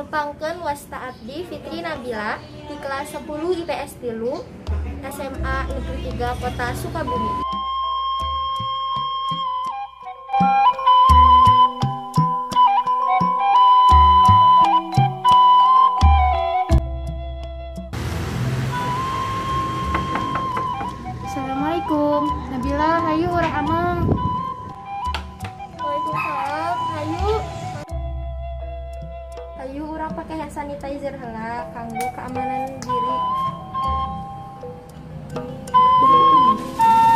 Nepangkeun wasta abdi Fitri Nabila di kelas 10 IPS 3 SMA Negeri 3 Kota Sukabumi. Assalamualaikum, Nabila, hayu urang ameng. Waalaikumsalam, hayu. Hayu urang pakai hand sanitizer heula kanggo keamanan diri.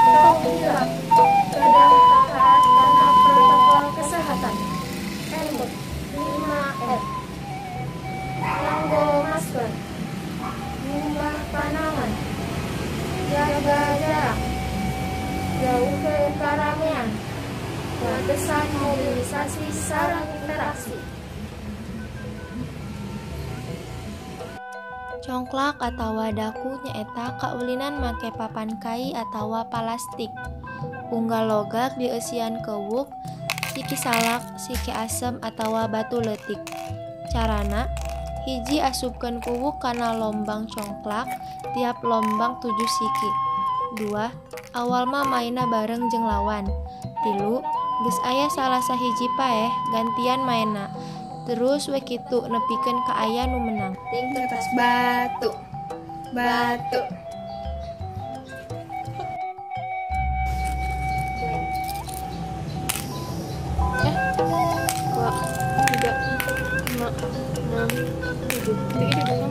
Tong hilap, kedah taat kana protokol kesehatan. M 5M. Nganggo masker, ngumbah panangan, jaga jarak, jauhkeun karamean, watesan mobilisasi sareng interaksi. Congklak atawa daku nyaeta kaulinan make papan kai atawa palastik. Unggal logak dieusian kewuk, siki salak, siki asem atawa batu leutik. Carana, hiji asupkeun kuwuk kana lombang congklak, tiap lombang 7 siki. 2. Awal mah maena bareng jeung lawan. 3. Geus aya salah sahiji paeh gantian maena. Terus we kitu nepikeun ka aya nu menang. Ting kertas batu. Batu. 2, 3, 5, 6, 7.